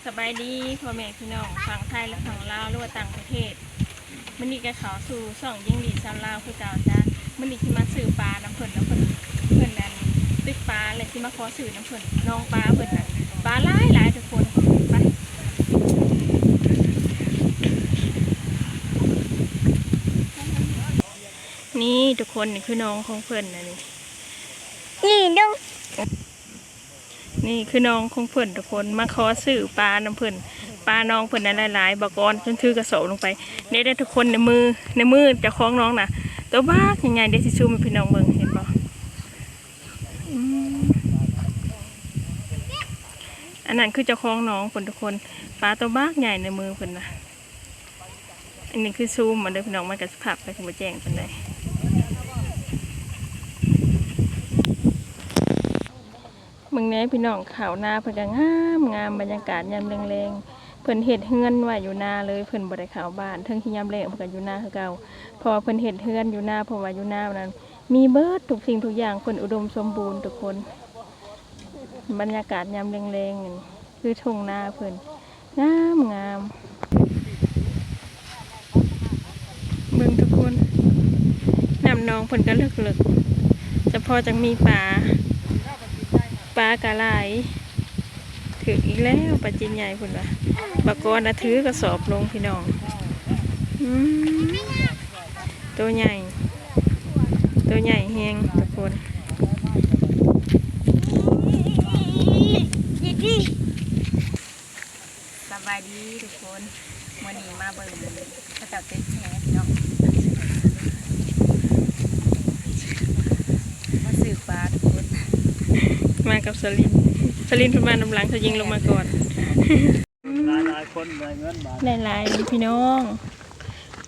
ສະບາຍດີພໍ່ແມ່ພີ່ນ້ອງຝັ່ງໄທ ແລະ ຝັ່ງລາວ ຫຼືວ່າຕ່າງປະເທດ. ມື້ນີ້ກໍເຂົ້າສູ່ຊ່ອງຍິງດີຊາວລາວຄືເກົ່າຈ້າ. ມື້ນີ້ຊິມາຊື້ປານຳເພິ່ນ ແລ້ວເພິ່ນ ເພິ່ນນັ້ນຕຶກປາ ແລ້ວຊິມາຂໍຊື້ນຳເພິ່ນ. ໜອງປາເພິ່ນນະ ປາຫຼາຍໆ ທຸກຄົນ. ໄປ ນີ້ທຸກຄົນ ນີ້ຄືໜອງຂອງເພິ່ນນະນີ້ ນີ້ດູ. ນີ້ຄືໜອງຂອງເພິ່ນທຸກຄົນ ມາຂໍຊື້ປານຳເພິ່ນ. ປາໜອງເພິ່ນນັ້ນຫຼາຍໆ ບາກອນເພິ່ນຖືກະສອບລົງໄປ. ເດ້ໆ ທຸກຄົນ ໃນມື ໃນມືເຈົ້າຂອງໜອງນະ ໂຕບັກໃຫຍ່ໆ ເດ ຊິຊູມໃຫ້ພີ່ນ້ອງເບິ່ງ ເຫັນບໍ່? ອືມ ອັນນັ້ນຄືເຈົ້າຂອງໜອງເພິ່ນທຸກຄົນ ປາໂຕບັກໃຫຍ່ໃນມືເພິ່ນນະ. ອັນນີ້ຄືຊູມມາເດີພີ່ນ້ອງ ມັນກະສະພາບກະຊິບໍ່ແຈ້ງປານໃດ. ເບິ່ງແດ່ພີ່ນ້ອງ ເຂົ້ານາເພິ່ນກະງາມໆ ບັນຍາກາດຍາມແລງໆ. ເພິ່ນເຮັດເຮືອນໄວ້ຢູ່ນາເລີຍ ເພິ່ນບໍ່ໄດ້ເຂົ້າບ້ານ ເຖິງຊິຍາມແລ້ງເພິ່ນກະຢູ່ນາຄືເກົ່າ ເພາະວ່າເພິ່ນເຮັດເຮືອນຢູ່ນາ ເພາະວ່າຢູ່ນານັ້ນມີເບິດທຸກສິ່ງທຸກຢ່າງ ເພິ່ນອຸດົມສົມບູນທຸກຄົນ. ບັນຍາກາດຍາມແລງໆ ນີ້ຄືທົ່ງນາເພິ່ນ ງາມໆ. ເບິ່ງທຸກຄົນ ນ້ຳໜອງເພິ່ນກະເລິກໆ ສະເພາະຈັ່ງມີປາ ປາກະຫຼາຍ. ຖືກອີກແລ້ວ ປາຈີນໃຫຍ່ເພິ່ນວ່າ. ບາກອນນະຖືກະສອບລົງພີ່ນ້ອງ. ອືມ ໂຕໃຫຍ່ ໂຕໃຫຍ່ແຮງທຸກຄົນ. ສະບາຍດີທຸກຄົນ ມື້ນີ້ມາເບິ່ງເຂົາເຈົ້າຕຶກແຫພີ່ນ້ອງ ມາຊື້ປາທຸກຄົນ. ມາກັບສາວລິນ ສາວລິນເພິ່ນມານຳຫຼັງ ສາວຍິງລົງມາກ່ອນ. ຫຼາຍໆ ຄົນໄດ້ເງິນບາດ ຫຼາຍໆ ພີ່ນ້ອງ.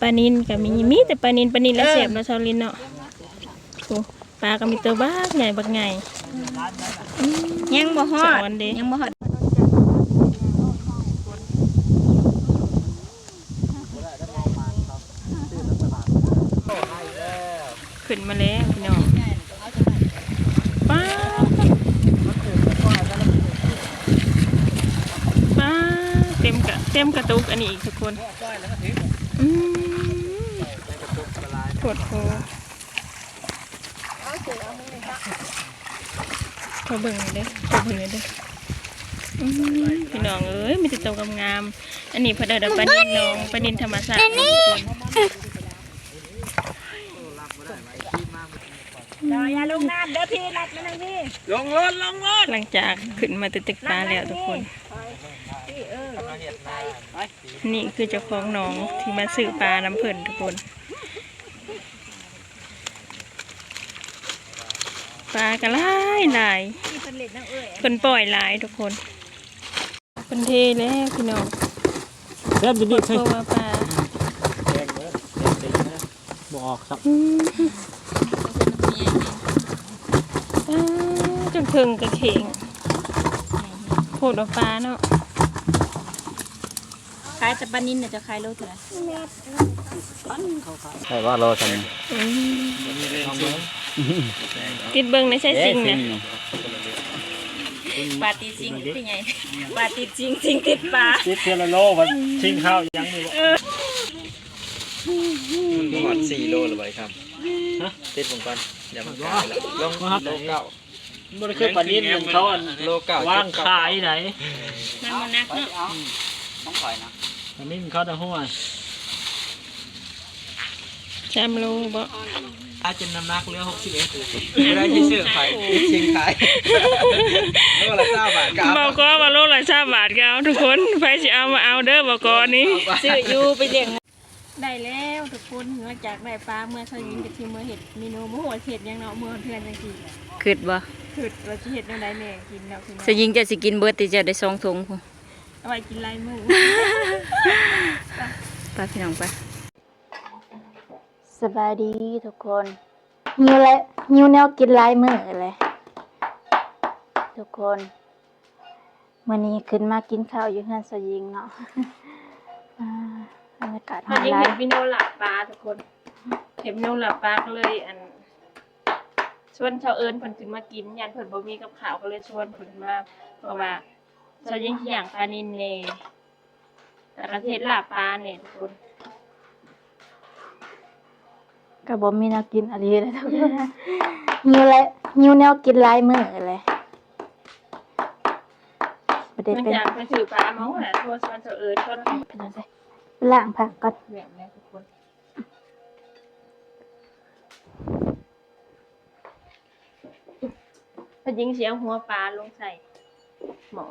ປານິນກະມີ ມີແຕ່ປານິນ ປານິນລະແຊບເນາະ ສາວລິນເນາະ. ໂອ້ ປາກະມີໂຕບັກໃຫຍ່ບັກໃຫຍ່. ອືມ ຍັງບໍ່ຮອດ ສະອອນເດ້ ຍັງບໍ່ຮອດ. ຂຶ້ນມາແລ້ວພີ່ນ້ອງ. ປາ ປາ ເຕັມກະ ເຕັມກະຕຸກອັນນີ້ອີກທຸກຄົນ. ອືມ ໂພດໂພ. ຂໍເບິ່ງແດ່ເດີ ຂໍເບິ່ງແດ່ເດີ. ອືມ ພີ່ນ້ອງເອີຍ ມີແຕ່ໂຕງາມໆ. ອັນນີ້ເພິ່ນເອີ້ນວ່າປານິນໜອງ ປານິນທຳມະຊາດທຸກຄົນ. ຢ່າລົງນ້ຳເດີພີ່ ລັດມາທາງນີ້ ລົງລົດ ລົງລົດ. ຫຼັງຈາກຂຶ້ນມາແຕ່ຕຶກປາແລ້ວທຸກຄົນ ນີ້ຄືເຈົ້າຂອງໜອງທີ່ມາຊື້ປານຳເພິ່ນທຸກຄົນ. ປາກະຫຼາຍຫຼາຍ ເພິ່ນປ່ອຍຫຼາຍທຸກຄົນ. ເພິ່ນເທແລ້ວພີ່ນ້ອງ ແຊບຢູ່ນີ້ ເພາະວ່າປາ ບໍ່ອອກຊ້ຳ. ອືມ ປາ ຈົນເທິງກະເຂງ ໂພດວ່າປາເນາະ. ຂາຍແຕ່ປານິນນະ ເຈົ້າຂາຍໂລເທົ່າໃດ? ໄດ້ວ່າໂລຊັ້ນ. ອືມ ຕິດເບິ່ງໃນສາຍສິງນະ. ປາຕິດສິງຄືໃຫຍ່ ປາຕິດສິງ ສິງຕິດປາ ຕິດເທື່ອລະໂລ ມັນສິງເຂົ້າອີຫຍັງນີ້. ເອີ ຮອດສີ່ໂລແລ້ວບໍ່ໄອ້ຄຳ? ຮະ ຕິດເບິ່ງກ່ອນ ຢ່າມັນກາຍລະ ລົງໂລເກົ້າ. ມັນບໍ່ໄດ້ຄືປານິນນັ້ນ ເຂົາອັນ ໂລເກົ້າ ວາງຂາຍໃດ. ມັນບໍ່ໜັກເນາະ ຂອງຂ້ອຍນະ ປານິນເຂົານະ ຫ້ວຍ ສາມໂລບໍ່? ອາ ຈົນນ້ຳໜັກເຫຼືອຫົກສິບເອັດ ບໍ່ໄດ້ຊິຊື້ຂາຍ ຊິງຂາຍ ໂລລະຊາວບາດກໍເອົາ. ບອກວ່າໂລລະຊາວບາດກໍເອົາ ທຸກຄົນ ໃຜຊິເອົາມາເອົາເດີ ບອກນີ້ ຊື້ຢູ່ໄປລ້ຽງ. ໄດ້ແລ້ວທຸກຄົນ ຫຼັງຈາກໄດ້ປາເມືອ ສາວຍິງກະຊິເມືອເຮັດເມນູ ບໍ່ຮູ້ວ່າຊິເຮັດຫຍັງເນາະ ເມືອເຮືອນຈັ່ງຊີ້. ຄຶດບໍ່? ຄຶດວ່າຊິເຮັດແນວໃດແນ່ກິນເນາະພີ່ນ້ອງ. ສາວຍິງເຈົ້າຊິກິນເບິດຕິ ເຈົ້າໄດ້ສອງຖົງພຸ້ນ. ເອົາໄວ້ກິນຫຼາຍມື້ ໄປພີ່ນ້ອງໄປ. ສະບາຍດີທຸກຄົນ ຫິວແລ້ວ ຫິວແນວກິນຫຼາຍມື້ແລ້ວທຸກຄົນ. ມື້ນີ້ຂຶ້ນມາກິນເຂົ້າຢູ່ເຮືອນສາວຍິງເນາະ. ອ່າ ບັນຍາກາດຮ້ອນຫຼາຍ. ສາວຍິງເຮັດເມນູລາບປາທຸກຄົນ ເຮັດເມນູລາບປາ ກໍເລີຍ ອັນ ຊວນຊາວເອີນເພິ່ນຂຶ້ນມາກິນ ຢ້ານເພິ່ນບໍ່ມີກັບເຂົ້າ ກໍເລີຍຊວນເພິ່ນມາ ເພາະວ່າ ສາວຍິງຊິຍ່າງປານິນແດ່ ແລ້ວກໍເຮັດລາບປາແດ່ທຸກຄົນ. ກໍບໍ່ມີແນວກິນອີ່ຫຼີແຫຼະທຸກຄົນ ຫິວແຫຼະ ຫິວແນວກິນຫຼາຍມື້ແຫຼະ. ບໍ່ໄດ້ເປັນ ຫຼັງຈາກໄປຊື້ປາມາແລ້ວ ໂທຊວນສະເອີດກ່ອນ ເປັນຈັ່ງໃດ ໄປລ້າງຜັກກ່ອນ ແບບນີ້ທຸກຄົນ. ສາວຍິງຊິເອົາຫົວປາລົງໃສ່ໝໍ້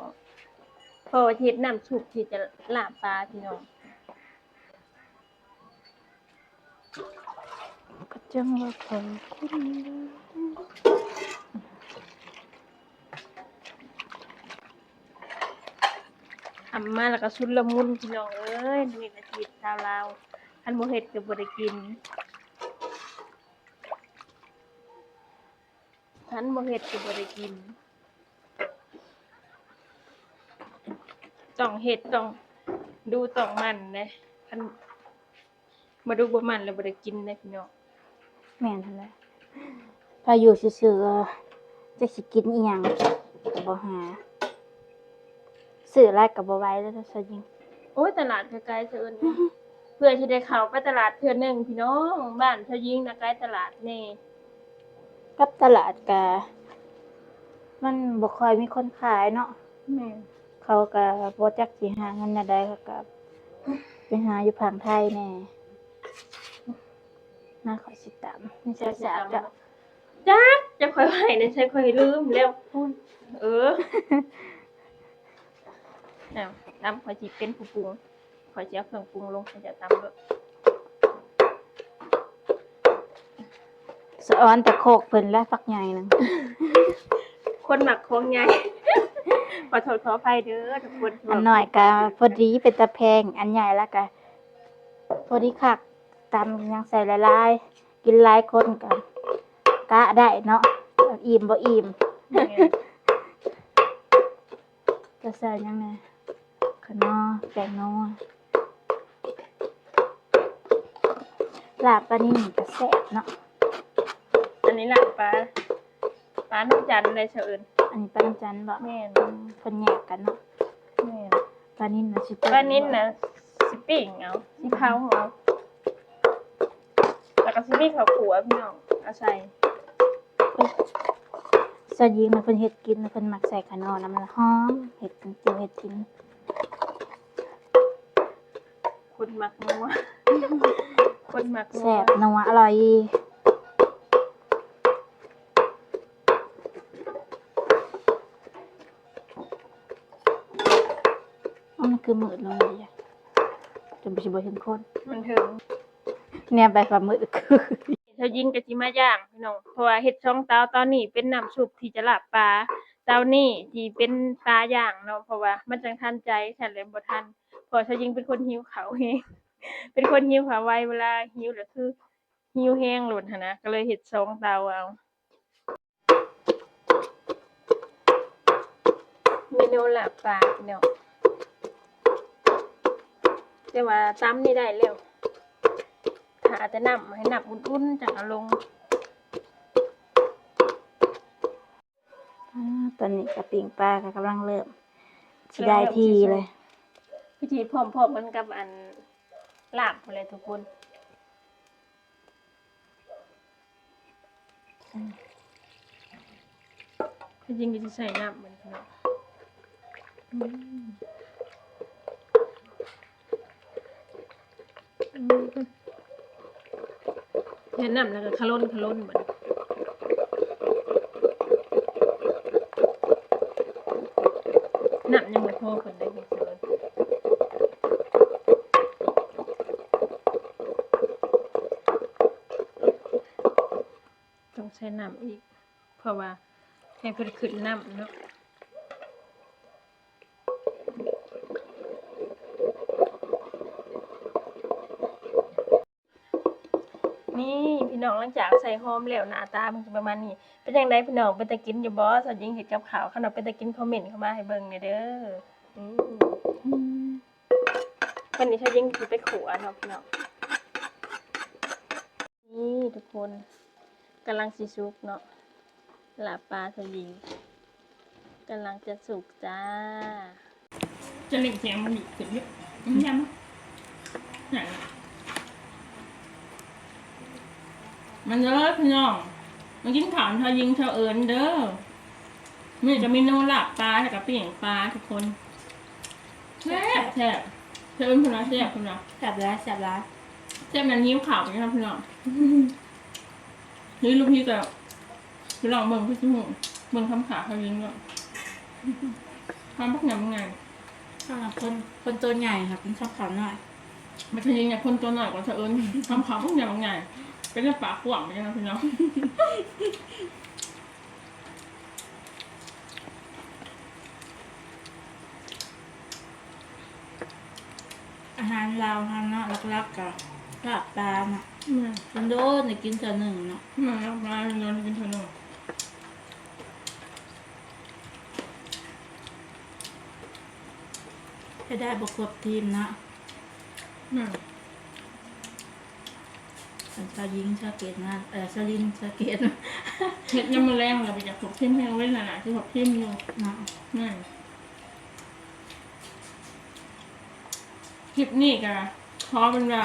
ເພາະວ່າຊິເຮັດນ້ຳຊຸບທີ່ຈະລາບປາພີ່ນ້ອງ. ກໍຈັ່ງວ່າຂ້ອຍຄົນ ທຳມາແລ້ວກໍຊຸນລະມຸນພີ່ນ້ອງເອີຍ ໃນວິຖີຊາວລາວ ຄັນບໍ່ເຮັດກໍບໍ່ໄດ້ກິນ. ຄັນບໍ່ເຮັດກໍບໍ່ໄດ້ກິນ ຕ້ອງເຮັດ ຕ້ອງດຸຕ້ອງໝັ່ນເດ້ ຄັນບໍ່ດຸບໍ່ໝັ່ນແລ້ວບໍ່ໄດ້ກິນເດ້ພີ່ນ້ອງ. ແມ່ນຫັ້ນແຫຼະ ຖ້າຢູ່ຊື່ໆ ຈັກຊິກິນອີ່ຫຍັງກໍບໍ່ຫາ ຊື້ຫຼາຍກໍບໍ່ໄຫວແລ້ວເນາະສາວຍິງ. ໂອ້ຍ ຕະຫຼາດກໍໄກສະເອີນ ເພື່ອຊິໄດ້ເຂົ້າໄປຕະຫຼາດເທື່ອໜຶ່ງພີ່ນ້ອງ ບ້ານສາວຍິງນະໄກຕະຫຼາດແດ່ ກັບຕະຫຼາດກະມັນບໍ່ຄ່ອຍມີຄົນຂາຍເນາະ. ແມ່ນ ເຂົາກະບໍ່ຈັກຊິຫາເງິນແນວໃດ ເຂົາກະໄປຫາຢູ່ຝັ່ງໄທແດ່. ມາ ຂ້ອຍຊິຕຳ ມີສາກເຈົ້າ ຈັກ ຈັກຂ້ອຍໄວ້ໃນໃສ ຂ້ອຍລືມແລ້ວ. ເອີ ເອົາ ຕຳ ຂ້ອຍຊິເປັນຜູ້ປຸງ ຂ້ອຍຊິເອົາເຄື່ອງປຸງລົງ ຂ້ອຍຈະຕຳໂລດ. ສະອອນແຕ່ໂຄກເພິ່ນແຫຼະ ຝັກໃຫຍ່ໜຶ່ງ ຄົນມັກຂອງໃຫຍ່ ຂໍໂທດຂໍອະໄພເດີທຸກຄົນ. ອັນນ້ອຍກະພໍດີເປັນຕາແພງ ອັນໃຫຍ່ລະກະພໍດີຄັກ ຕຳຫຍັງໃສ່ຫຼາຍໆ ກິນຫຼາຍຄົນກະກະໄດ້ເນາະ ອີ່ມບໍ່ອີ່ມ. ແມ່ນ ຈະໃສ່ຫຍັງແດ່? ຂະໜໍ່ ແປ້ງນົວ ລາບປານິນນີ້ກໍແຊບເນາະ. ອັນນີ້ລາບປາ ປານ້ຳຈັນເດ້ສາວເອີນ. ອັນນີ້ປານ້ຳຈັນບໍ? ແມ່ນ ອືມ ເພິ່ນແຍກກັນເນາະ. ແມ່ນ ປານິນນະຊິຕົ້ມ ປານິນນະຊິປີ້ງເອົາ ຊິເຜົາເອົາ ແລ້ວກໍຊິມີເຂົ້າຂົ້ວພີ່ນ້ອງ ເອົາໃສ່. ສາວຍິງນະເພິ່ນເຮັດກິນ ເພິ່ນມັກໃສ່ຂະໜໍ່ນຳ ມັນຫອມ ເຮັດກິນ ເຮັດກິນ. ຄົນມັກນົວ ຄົນມັກນົວ ແຊບນົວອະລ່ອຍ. ມັນຄືມືດລົງເດ ຈົນຊິບໍ່ເຫັນຄົນ ມັນເຖິງ ແນມໄປກໍມືດ. ສາວຍິງກໍຊິມາຍ່າງພີ່ນ້ອງ ເພາະວ່າເຮັດສອງເຕົາ ເຕົານີ້ເປັນນ້ຳຊຸບທີ່ຈະລາບປາ ເຕົານີ້ທີ່ເປັນປາຍ່າງເນາະ ເພາະວ່າມັນຈັ່ງທັນໃຈ ຊັ້ນແຫຼະບໍ່ທັນ ເພາະສາວຍິງເປັນຄົນຫິວເຂົ້າແຮງ ເປັນຄົນຫິວເຂົ້າໄວ ເວລາຫິວແລ້ວຄືຫິວແຮງໂລດຫັ້ນນະ ກໍເລີຍເຮັດສອງເຕົາເອົາ. ເມນູລາບປາພີ່ນ້ອງ ແຕ່ວ່າຕຳນີ້ໄດ້ແລ້ວ ຖ້າແຕ່ນ້ຳ ໃຫ້ນ້ຳອຸ່ນໆ ຈັ່ງເອົາລົງ. ອາ ຕອນນີ້ກະປີ້ງປາກະກຳລັງເລີ່ມຊິໄດ້ທີ່ແລ້ວ ຄືຊິພ້ອມໆ ກັນກັບອັນລາບພຸ້ນແຫຼະທຸກຄົນ. ອືມ ທີ່ຈິງກໍຊິໃສ່ນ້ຳມັນເນາະ ອືມ ອືມ ເຮັດນ້ຳແລ້ວກໍຂະຫຼົ່ນຂະຫຼົ່ນບັດນີ້ ນ້ຳຍັງບໍ່ພໍເພິ່ນໄດ້ ຕ້ອງໃສ່ນ້ຳອີກ ເພາະວ່າໃຫ້ເພິ່ນຂຶ້ນນ້ຳເນາະ. ນີ້ພີ່ນ້ອງ ຫຼັງຈາກໃສ່ຫອມແລ້ວ ໜ້າຕາມັນຈະປະມານນີ້. ເປັນຈັ່ງໃດພີ່ນ້ອງ ເປັນຕາກິນຢູ່ບໍ່? ສາວຍິງເຮັດກັບຂ້າວ ຄັນວ່າເປັນຕາກິນ ຄອມເມັນເຂົ້າມາໃຫ້ເບິ່ງແດ່ເດີ. ອືມ ອືມ ວັນນີ້ສາວຍິງຊິໄປຂົ້ວເນາະພີ່ນ້ອງ. ນີ້ທຸກຄົນ ກຳລັງຊິສຸກເນາະ ລາບປາສາວຍິງກຳລັງຈະສຸກຈ້າ. ຈະເລັ່ງສຽງມັນຢູ່ຂຶ້ນຢູ່ ມັນແຮງເນາະ ນັ້ນລະ ມາເດີພີ່ນ້ອງ ມາກິນຂ້າວຊາວຍິງຊາວເອີນເດີ ມື້ນີ້ກະເມນູລາບປາ ແລ້ວກະປີ້ງປາທຸກຄົນ ແຊບ ແຊບ ຊາວເອີນເພິ່ນວ່າແຊບ ເພິ່ນວ່າ ແຊບຫຼາຍ ແຊບຫຼາຍ ແຊບນັ້ນຫິວເຂົ້າໄປເນາະພີ່ນ້ອງ ນີ້ລູກພີ່ກະ ໄປລອງເບິ່ງຄືຊິຮູ້ ເບິ່ງຄຳຂາເຂົາຍິງເນາະ ຄຳບັກໃຫຍ່ບັກໃຫຍ່ ສຳລັບຄົນ ຄົນໂຕໃຫຍ່ຫາກິນຄຳຂານ້ອຍ ບັດຊາວຍິງນີ້ຄົນໂຕນ້ອຍກວ່າຊາວເອີນ ຄຳຂາບັກໃຫຍ່ບັກໃຫຍ່ ເປັນແນວປາກກວ້າງເລີຍນະພີ່ນ້ອງ. ອາຫານລາວເຮົາເນາະ ຫຼັກໆ ກະລາບປາເນາະ ແມ່ນ ໂດນໆ ໄດ້ກິນເທື່ອໜຶ່ງເນາະ ແມ່ນ ລາບປາ ໂດນໆ ໄດ້ກິນເທື່ອໜຶ່ງ ເຮັດໄດ້ບໍ່ຄົບທີມເນາະ ແມ່ນ ອັນຊາວຍິງຊາວເກດນະ ເອີ ຊາວລິນຊາວເກດ ເຮັດຍາມມື້ແລງລະໄປຈະຄົບທີມ ເຮັດເວລາໜ້າຊິຄົບທີມຢູ່ເນາະ ແມ່ນ. ຄລິບນີ້ກະຂໍເປັນວ່າ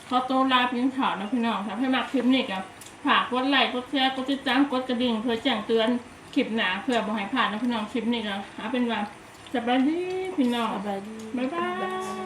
ຂໍໂຕລາໄປກິນເຂົ້າເນາະພີ່ນ້ອງ ຖ້າໃຜມັກຄລິບນີ້ກະຝາກກົດໄລ ກົດແຊ ກົດຕິດຕາມ ກົດກະດິ່ງ ເພື່ອແຈ້ງເຕືອນຄລິບໜ້າ ເພື່ອບໍ່ໃຫ້ພາດເນາະພີ່ນ້ອງ ຄລິບນີ້ກະເອົາເປັນວ່າ ສະບາຍດີພີ່ນ້ອງ ສະບາຍດີ ບາຍບາຍ.